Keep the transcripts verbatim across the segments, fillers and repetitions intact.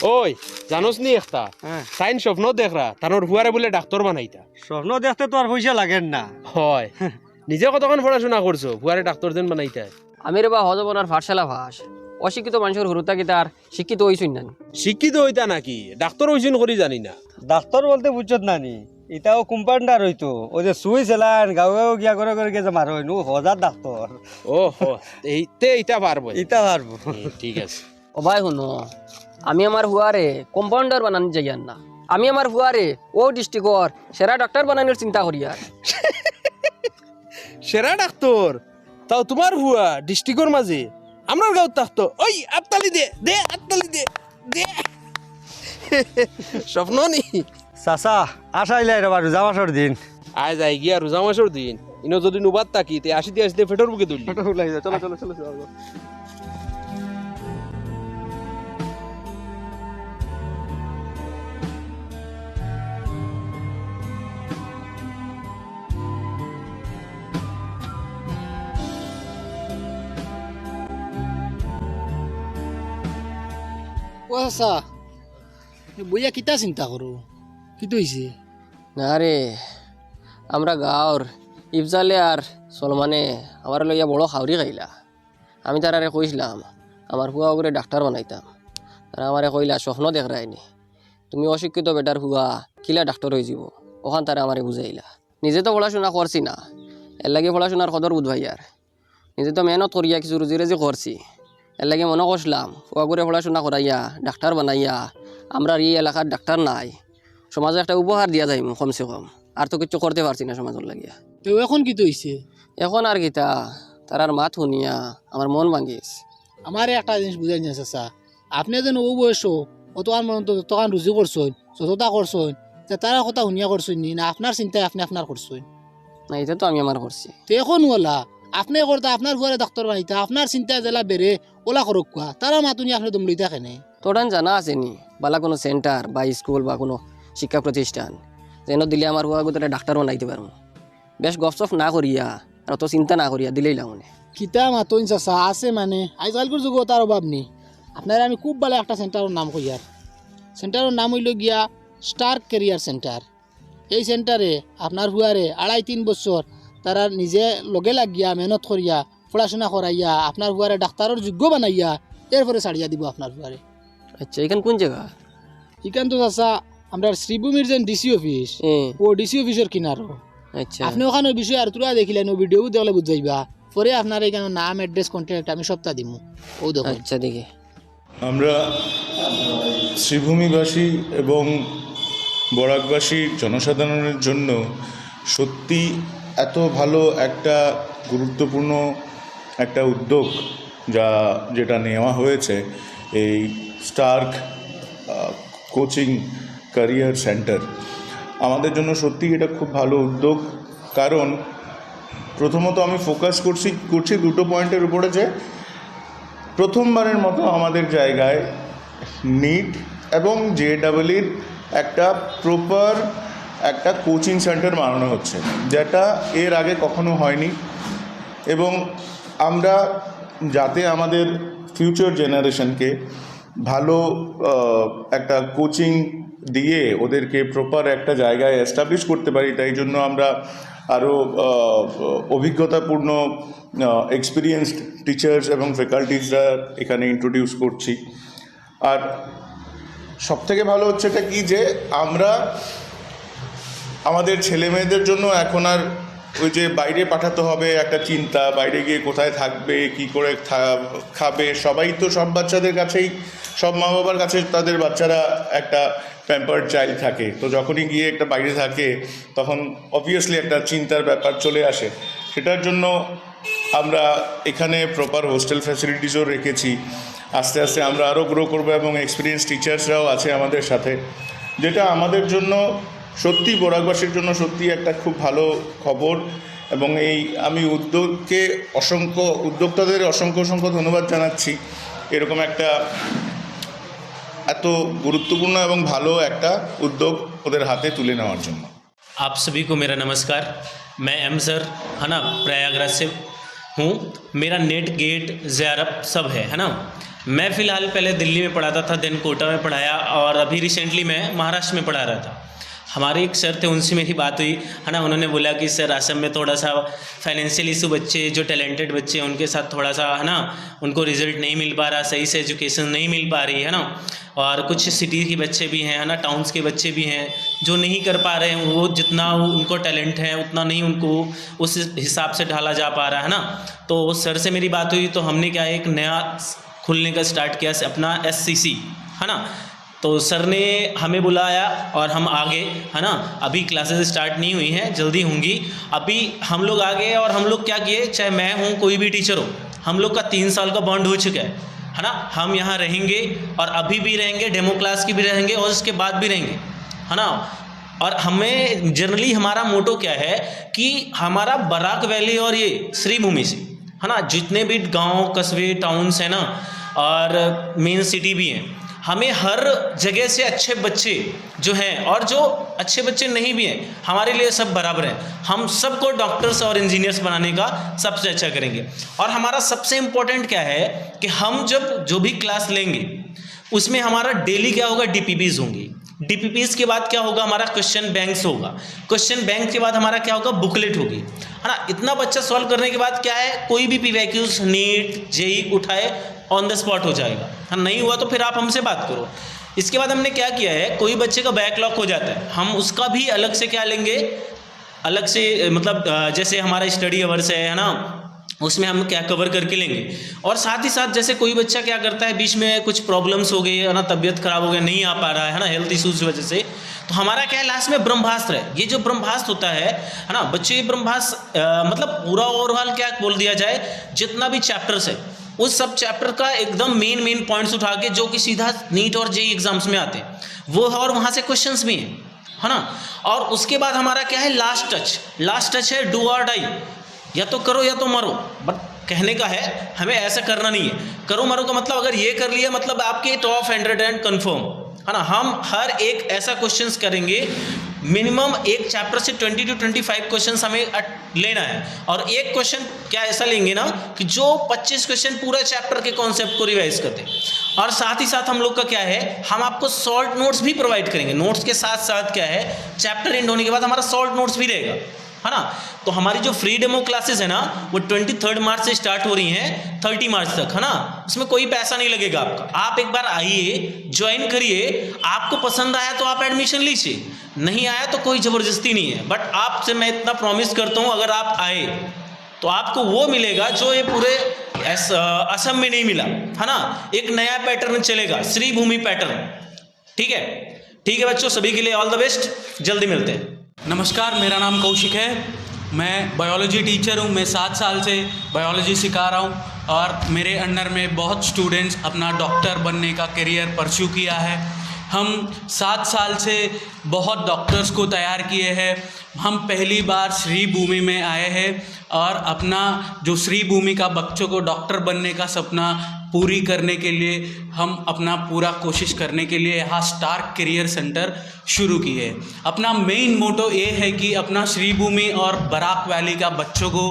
ওই, জানোস নি একটা? হ্যাঁ। তাইন স্বপ্ন দেখরা, তানর ফুয়ারে বুলে ডাক্তর বানাইতা। স্বপ্ন দেখতে তো আর পয়সা লাগের না। হয়। নিজে কতখান পড়াশুনা করছো, ফুয়ারে ডাক্তর যেন বানাইতা? আমি রে বা হজবনার পাঠশালা পাস। অশিক্ষিত মানষর হুরুতা কিতা আর শিক্ষিত অইছইন না নি? শিক্ষিত অইতা নাকি? ডাক্তর অইছইন করি জানি না। ডাক্তর বলতে বুঝছত না নি? ইতাও কম্পাউন্ডার অইতো। ওই যে সুই চালান, গাঁও গাঁও গিয়া ঘরে ঘরে গিয়া যে মারইন, ও হজার ডাক্তর। ও হো, এই, তে ইতা পারবো। ইতা পারবো। হুম, ঠিক আছে। ও ভাই হুনো, আমি আমার ফুয়ারে কম্পাউন্ডার বানানি যাইয়ার না। আমি আমার ফুয়ারে ও ডিস্ট্রিক্টর সেরা ডাক্তর বানানির চিন্তা করিয়ার। সেরা ডাক্তর? তাও তুমার ফুয়া ডিস্ট্রিক্টর মাঝে? আমরার গাঁওত থাকতো। ওই, আততালি দে, দে, আততালি দে, দে। স্বপ্ন নি? চাচা, আশা ইলাই রে বা রোজা মাসর দিন। আয় যাই গিয়া রোজা মাসর দিন। ইনো যদি নুবাত থাকি, তে আসিতে আসিতে পেটর ভুকে ধরলি। পেটর ভুক লাগি যায়। চলো, চলো, চলো, চলো। ও চাচা, বইয়া কিতা চিন্তা করো? কিতা অইছে? না রে, আমরা গাঁওর ইফজালে আর সলমানে আমারে লইয়া বড় খাউরি খাইলা। আমি তারারে কইছলাম, আমার ফুয়া অগুরে ডাক্তর বানাইতাম। তারা আমারে কইলা, স্বপ্ন দেখরায়নি। তুমি অশিক্ষিত বেটার ফুয়া, কিলা ডাক্তর অইযিবো? অখান তারা আমারে বুঝাইলা। নিজে তো পড়াশুনা করছি না, এরলাগি পড়াশুনার কদর বুঝবাইয়ার। নিজে তো মেহনত করিয়া কিছু রুজি-রুজি করছি। এরলাগি মনো করছলাম, ফুয়াগুরে পড়াশুনা করাইয়া, ডাক্তর বানাইয়া, আমরার ই এলাকার ডাক্তর নাই, সমাজো একটা উপহার দিয়া যাইমু কমসে কম। আর তো কিচ্ছু করতে পারছি না সমাজর লাগিয়া। তে অখন কিতা অইছে? অখন আর কিতা, তারার মাত হুনিয়া আমার মন ভাঙ্গিছে। আমারে একটা জিনিস বুঝাইন চাচা, আপনে যেন অউ বয়সো অতখান পর্যন্ত যতখান রুজি করছইন, যততা করছইন, তে তারার কথা হুনিয়া করছইন নি, না আপনার চিন্তায় আপনে আপনার করছইন? না, ইতা তো আমি আমার করছি। তে অখন অলা, আপনে করতা আপনার ফুয়ারে ডাক্তর বানাইতা, আপনার চিন্তায় যেলা বেড়ে অলা করউক্কা, তারার মাত হুনিয়া আপনে দম লইতা কেনে? তোরান জানা আছে নি, বালা কুনু সেন্টার বা স্কুল বা কুনু শিক্ষা প্রতিষ্ঠান, যেন দিলে আমার ফুয়াগুরে ডাক্তর বানাইতে পারমু? বেশ গফসফ না করিয়া, আর অত চিন্তা না করিয়া দিলাইলাম অনে। কিতা মাতইন চাচা, আছে মানে, আইজকালকুর যুগো তার অভাব নি। আপনারে আমি খুব বালা একটা সেন্টারর নাম কইয়ার। সেন্টারর নাম অইলো গিয়া স্টার ক্যারিয়ার সেন্টার। এই সেন্টারে আপনার ফুয়ারে আড়াই তিন বছর তারার নিজে লগে লাগিয়া মেহনত করিয়া পড়াশুনা করাইয়া আপনার ফুয়ারে ডাক্তারর যোগ্য বানাইয়া এরপরে ছাড়িয়া দিবো আপনার ফুয়ারে। আচ্ছা, ইখান কুন জাগা? ইখান তো চাচা আমরার শ্রীভূমির যে ডিসি অফিস, হুম। ও ডিসি অফিসর কিনারো। আচ্ছা। আপনে অখান অউ বিষয়ে আর থুড়া দেখিলাইন, অউ ভিডিও দেখলে বুঝবাইবা। পরে আপনার ইখান নাম, অ্যাড্রেস, কন্ট্যাক্ট আমি সবতা দিমু। অউ দেখো। আচ্ছা, দেখি। আমরা শ্রীভূমিবাসী এবং বরাকবাসী জনসাধারণের জন্য সত্যি এত ভালো একটা গুরুত্বপূর্ণ একটা উদ্যোগ, যা, যেটা নেওয়া হয়েছে, এই স্টার্ক, আহ, কোচিং ক্যারিয়ার সেন্টার, আমাদের জন্য সত্যিই এটা খুব ভালো উদ্যোগ। কারণ প্রথমত আমি ফোকাস করছি, করছি দুটো পয়েন্টের উপরে, যে প্রথমবারের মতো আমাদের জায়গায় নিট এবং জেডাবলইর একটা প্রপার একটা কোচিং সেন্টার বানানো হচ্ছে, যেটা এর আগে কখনো হয়নি। এবং আমরা যাতে আমাদের ফিউচার জেনারেশনকে ভালো, আহ, একটা কোচিং দিয়ে ওদেরকে প্রপার একটা জায়গায় এস্টাবলিশ করতে পারি, তাই জন্য আমরা আরও, আহ, অভিজ্ঞতাপূর্ণ, আহ, এক্সপিরিয়েন্সড টিচার্স এবং ফ্যাকাল্টিজরা এখানে ইন্ট্রোডিউস করছি। আর সবথেকে ভালো হচ্ছে এটা কি, যে আমরা আমাদের ছেলে মেয়েদের জন্য এখন আর ওই যে বাইরে পাঠাতে হবে একটা চিন্তা, বাইরে গিয়ে কোথায় থাকবে, কি করে থা-, খাবে, সবাই তো, সব বাচ্চাদের কাছেই, সব মা বাবার কাছে তাদের বাচ্চারা একটা প্যাম্পার্ড চাইল্ড থাকে। তো যখনই গিয়ে একটা বাইরে থাকে, তখন অবভিয়াসলি একটা চিন্তার ব্যাপার চলে আসে। সেটার জন্য আমরা এখানে প্রপার হোস্টেল ফ্যাসিলিটিসও রেখেছি। আস্তে আস্তে আমরা আরও গ্রো করবো এবং এক্সপিরিয়েন্স টিচার্সরাও আছে আমাদের সাথে, যেটা আমাদের জন্য সত্যি, বরাকবাসীর জন্য সত্যি একটা খুব ভালো খবর। এবং এই, আমি উদ্যোগকে অসংখ্য, উদ্যোক্তাদের অসংখ্য অসংখ্য ধন্যবাদ জানাচ্ছি এরকম একটা এত গুরুত্বপূর্ণ এবং ভালো একটা উদ্যোগ ওদের হাতে তুলে নেওয়ার জন্য। आप सभी को मेरा नमस्कार। मैं एम सर, है ना, प्रयागराज से हूँ। मेरा नेट गेट, जेआरएफ सब है, है ना। मैं फ़िलहाल पहले दिल्ली में पढ़ाता था, देन कोटा में पढ़ाया, और अभी रिसेंटली मैं महाराष्ट्र में पढ़ा रहा था। हमारे एक सर थे, उनसे मेरी बात हुई, है ना। उन्होंने बोला कि सर, असम में थोड़ा सा फाइनेंशियल इशू, बच्चे जो टैलेंटेड बच्चे हैं उनके साथ थोड़ा सा, है ना, उनको रिजल्ट नहीं मिल पा रहा, सही से एजुकेशन नहीं मिल पा रही है ना। और कुछ सिटी के बच्चे भी हैं, है ना, टाउन्स के बच्चे भी हैं जो नहीं कर पा रहे हैं, वो जितना उनको टैलेंट है उतना नहीं उनको उस हिसाब से ढाला जा पा रहा है ना। तो सर से मेरी बात हुई तो हमने क्या है, एक नया खुलने का स्टार्ट किया अपना एस सी सी, है ना। तो सर ने हमें बुलाया और हम आ गए, है ना। अभी क्लासेस स्टार्ट नहीं हुई हैं, जल्दी होंगी। अभी हम लोग आ गए और हम लोग क्या किए, चाहे मैं हूँ, कोई भी टीचर हो, हम लोग का तीन साल का बॉन्ड हो चुका है, है ना। हम यहाँ रहेंगे और अभी भी रहेंगे, डेमो क्लास की भी रहेंगे और उसके बाद भी रहेंगे, है ना। और हमें जनरली हमारा मोटो क्या है कि हमारा बराक वैली और ये श्रीभूमि से, है ना, जितने भी गांव, कस्बे, टाउन्स हैं ना, और मेन सिटी भी हैं, हमें हर जगह से अच्छे बच्चे जो हैं और जो अच्छे बच्चे नहीं भी हैं, हमारे लिए सब बराबर हैं। हम सबको डॉक्टर्स और इंजीनियर्स बनाने का सबसे अच्छा करेंगे। और हमारा सबसे इम्पोर्टेंट क्या है कि हम जब जो भी क्लास लेंगे, उसमें हमारा डेली क्या होगा, डी पी पीज़ होंगी। डी पी पीज़ के बाद क्या होगा, हमारा क्वेश्चन बैंक्स होगा। क्वेश्चन बैंक के बाद हमारा क्या होगा, बुकलेट होगी, है ना। इतना बच्चा सॉल्व करने के बाद क्या है, कोई भी पी वाई क्यूज़, नीट, जे ई उठाए, ऑन द स्पॉट हो जाएगा, हाँ। नहीं हुआ तो फिर आप हमसे बात करो। इसके बाद हमने क्या किया है, कोई बच्चे का बैकलॉग हो जाता है, हम उसका भी अलग से क्या लेंगे, अलग से, मतलब, अ, जैसे हमारा स्टडी आवर्स है, है ना, उसमें हम क्या कवर करके लेंगे। और साथ ही साथ जैसे कोई बच्चा क्या करता है, बीच में कुछ प्रॉब्लम्स हो गई, है ना, तबीयत ख़राब हो गई, नहीं आ पा रहा है, है ना, हेल्थ इशूज़ की वजह से, तो हमारा क्या है, लास्ट में ब्रह्मास्त्र है। ये जो ब्रह्मास्त्र होता है, है ना, बच्चे, ये ब्रह्मास्त्र, अ, मतलब, पूरा ओवरऑल क्या बोल दिया जाए, जितना भी चैप्टर्स है, उस सब चैप्टर का एकदम मेन मेन पॉइंट्स उठा के, जो कि सीधा नीट और जे ई एग्जाम्स में आते हैं, वो है। और वहाँ से क्वेश्चंस भी हैं, है ना। और उसके बाद हमारा क्या है, लास्ट टच। लास्ट टच है डू और डाई, या तो करो या तो मरो। बट कहने का है, हमें ऐसा करना नहीं है। करो मरो का मतलब, अगर ये कर लिया, मतलब आपके टॉप हंड्रेड एंड कन्फर्म, है ना। हम हर एक ऐसा क्वेश्चंस करेंगे, मिनिमम एक चैप्टर से twenty two twenty five questions हमें अट-, लेना है। और एक क्वेश्चन क्या ऐसा लेंगे ना, कि जो पच्चीस क्वेश्चन पूरा चैप्टर के कॉन्सेप्ट को रिवाइज कर दे। और साथ ही साथ हम लोग का क्या है, हम आपको शॉर्ट नोट्स भी प्रोवाइड करेंगे। नोट्स के साथ साथ क्या है, चैप्टर एंड होने के बाद हमारा शॉर्ट नोट्स भी रहेगा, है ना। तो हमारी जो फ्री डेमो क्लासेस है ना, वो ट्वेंटी थर्ड मार्च से स्टार्ट हो रही हैं थर्टी मार्च तक, है ना। इसमें कोई पैसा नहीं लगेगा आपका। आप एक बार आइए, ज्वाइन करिए, आपको पसंद आया तो आप एडमिशन लीजिए, नहीं आया तो कोई ज़बरदस्ती नहीं है। बट आपसे मैं इतना प्रॉमिस करता हूँ, अगर आप आए तो आपको वो मिलेगा जो ये पूरे ऐस-, अ, असम में नहीं मिला, है ना। एक नया पैटर्न चलेगा, श्रीभूमि पैटर्न। ठीक है, ठीक है बच्चों, सभी के लिए ऑल द बेस्ट, जल्दी मिलते हैं। नमस्कार, मेरा नाम कौशिक है। मैं बायोलॉजी टीचर हूँ। मैं सात साल से बायोलॉजी सिखा रहा हूँ और मेरे अंडर में बहुत स्टूडेंट्स अपना डॉक्टर बनने का करियर परस्यू किया है। हम सात साल से बहुत डॉक्टर्स को तैयार किए हैं। हम पहली बार श्रीभूमि में आए हैं और अपना जो श्रीभूमि का बच्चों को डॉक्टर बनने का सपना पूरी करने के लिए हम अपना पूरा कोशिश करने के लिए यहाँ स्टार्क करियर सेंटर शुरू की है। अपना मेन मोटो ये है कि अपना श्रीभूमि और बराक वैली का बच्चों को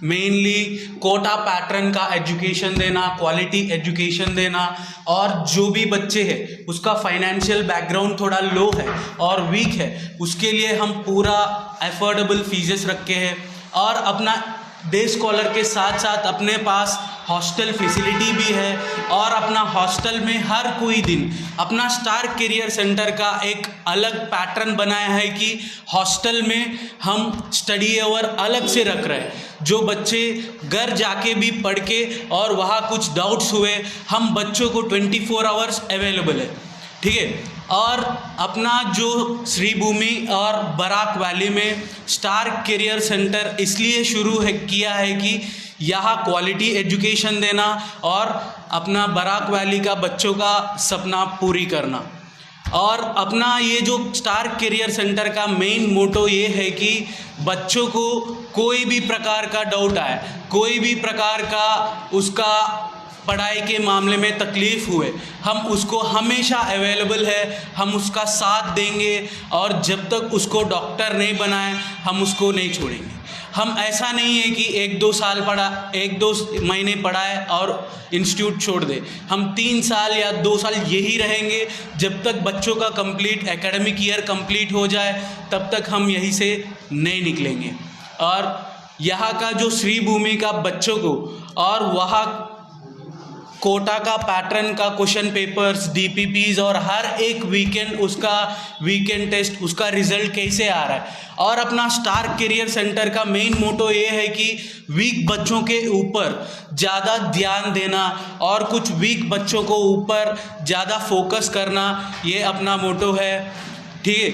मेनली कोटा पैटर्न का एजुकेशन देना, क्वालिटी एजुकेशन देना, और जो भी बच्चे हैं उसका फाइनेंशियल बैकग्राउंड थोड़ा लो है और वीक है, उसके लिए हम पूरा अफोर्डेबल फीजेस रखे हैं। और अपना डे स्कॉलर के साथ साथ अपने पास हॉस्टल फैसिलिटी भी है और अपना हॉस्टल में हर कोई दिन अपना स्टार करियर सेंटर का एक अलग पैटर्न बनाया है कि हॉस्टल में हम स्टडी आवर अलग से रख रहे हैं। जो बच्चे घर जाके भी पढ़ के और वहाँ कुछ डाउट्स हुए, हम बच्चों को ट्वेंटी फ़ोर आवर्स अवेलेबल है, ठीक है। और अपना जो श्रीभूमि और बराक वैली में स्टार करियर सेंटर इसलिए शुरू है, किया है कि यहाँ क्वालिटी एजुकेशन देना और अपना बराक वैली का बच्चों का सपना पूरी करना। और अपना ये जो स्टार करियर सेंटर का मेन मोटो ये है कि बच्चों को कोई भी प्रकार का डाउट आए, कोई भी प्रकार का उसका पढ़ाई के मामले में तकलीफ़ हुए, हम उसको हमेशा अवेलेबल है, हम उसका साथ देंगे और जब तक उसको डॉक्टर नहीं बनाए, हम उसको नहीं छोड़ेंगे। हम ऐसा नहीं है कि एक दो साल पढ़ा, एक दो महीने पढ़ाए और इंस्टीट्यूट छोड़ दे। हम तीन साल या दो साल यही रहेंगे। जब तक बच्चों का कंप्लीट एकेडमिक ईयर कंप्लीट हो जाए, तब तक हम यहीं से नहीं निकलेंगे। और यहाँ का जो श्रीभूमि का बच्चों को और वहाँ कोटा का पैटर्न का क्वेश्चन पेपर्स, डीपीपीज और हर एक वीकेंड उसका वीकेंड टेस्ट, उसका रिजल्ट कैसे आ रहा है। और अपना स्टार करियर सेंटर का मेन मोटो ये है कि वीक बच्चों के ऊपर ज़्यादा ध्यान देना और कुछ वीक बच्चों को ऊपर ज़्यादा फोकस करना, ये अपना मोटो है। ठीक है,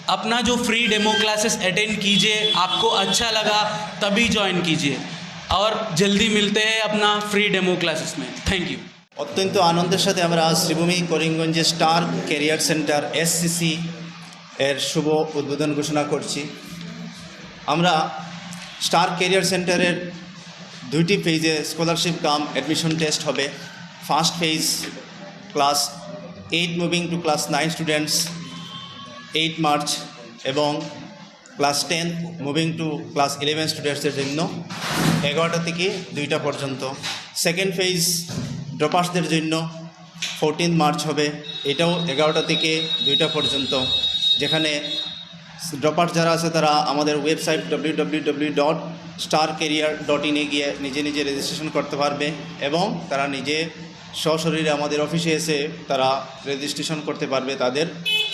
अपना जो फ्री डेमो क्लासेस अटेंड कीजिए, आपको अच्छा लगा तभी ज्वाइन कीजिए। और जल्दी मिलते हैं अपना फ्री डेमो क्लासेस में। Thank you. অত্যন্ত আনন্দের সাথে আমরা শ্রীভূমি করিমগঞ্জে স্টার ক্যারিয়ার সেন্টার, এসসিসি, এর শুভ উদ্বোধন ঘোষণা করছি। আমরা স্টার ক্যারিয়ার সেন্টারের দুইটি ফেজে স্কলারশিপ কাম অ্যাডমিশন টেস্ট হবে। First phase, class eight moving to class nine students, eight March, এবং class ten moving to class eleven স্টুডেন্টসদের জন্য এগারোটা থেকে দুইটা পর্যন্ত। সেকেন্ড ফেজ, ড্রপার্সদের জন্য ফোরটিন্থ মার্চ হবে, এটাও এগারোটা থেকে দুইটা পর্যন্ত, যেখানে ড্রপার্স যারা আছে তারা আমাদের website W W W dot star career dot ইনে গিয়ে নিজে নিজে রেজিস্ট্রেশন করতে পারবে এবং তারা নিজে সশরীরে আমাদের অফিসে এসে তারা রেজিস্ট্রেশন করতে পারবে তাদের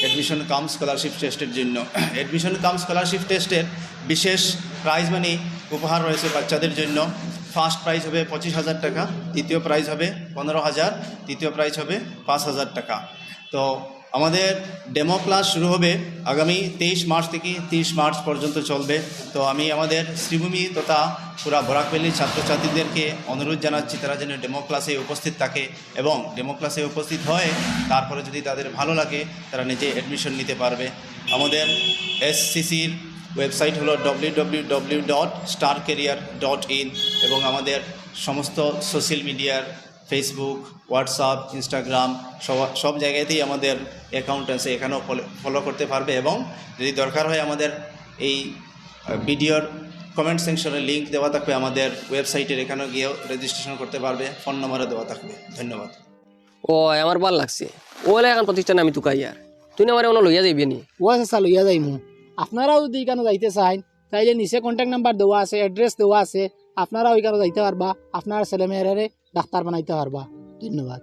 অ্যাডমিশন কাম স্কলারশিপ টেস্টের জন্য। অ্যাডমিশন কাম স্কলারশিপ টেস্টের বিশেষ প্রাইজ মানি উপহার রয়েছে বাচ্চাদের জন্য। ফার্স্ট প্রাইজ হবে পঁচিশ হাজার টাকা, দ্বিতীয় প্রাইজ হবে পনেরো হাজার, তৃতীয় প্রাইজ হবে পাঁচ হাজার টাকা। তো আমাদের ডেমো ক্লাস শুরু হবে আগামী তেইশ মার্চ থেকে তিরিশ মার্চ পর্যন্ত চলবে। তো আমি আমাদের শ্রীভূমি তথা পুরা বরাক ভ্যালির ছাত্রছাত্রীদেরকে অনুরোধ জানাচ্ছি তারা যেন ডেমো ক্লাসে উপস্থিত থাকে এবং ডেমো ক্লাসে উপস্থিত হয়ে তারপরে যদি তাদের ভালো লাগে তারা নিজে অ্যাডমিশন নিতে পারবে। আমাদের এসসিসির ওয়েবসাইট হলো W W W dot star career dot in এবং আমাদের সমস্ত সোশ্যাল মিডিয়ার, ফেসবুক, হোয়াটসঅ্যাপ, ইনস্টাগ্রাম, সব সব জায়গাতেই আমাদের অ্যাকাউন্ট আছে, এখানেও ফলো করতে পারবে। এবং যদি দরকার হয় আমাদের এই ভিডিওর কমেন্ট সেকশনে লিংক দেওয়া থাকবে আমাদের ওয়েবসাইটের, এখানেও গিয়েও রেজিস্ট্রেশন করতে পারবে, ফোন নম্বরও দেওয়া থাকবে। ধন্যবাদ। ও, আমার ভালা লাগছে। অউ লাখান প্রতিষ্ঠানে আমি তুকাইয়ার। তুই না আমারে অনো লইয়া যাইবে নি? ও চাচা, লইয়া যাইমু। আপনারাও যদি ইখানো যাইতে চাইন, তাইলে নিচে কন্ট্যাক্ট নাম্বার দেওয়া আছে, অ্যাড্রেস দেওয়া আছে, আপনারাও ইখানো যাইতা পারবা, আপনারার ছেলে মেয়েরারে ডাক্তার বানাইতা পারবা। ধন্যবাদ।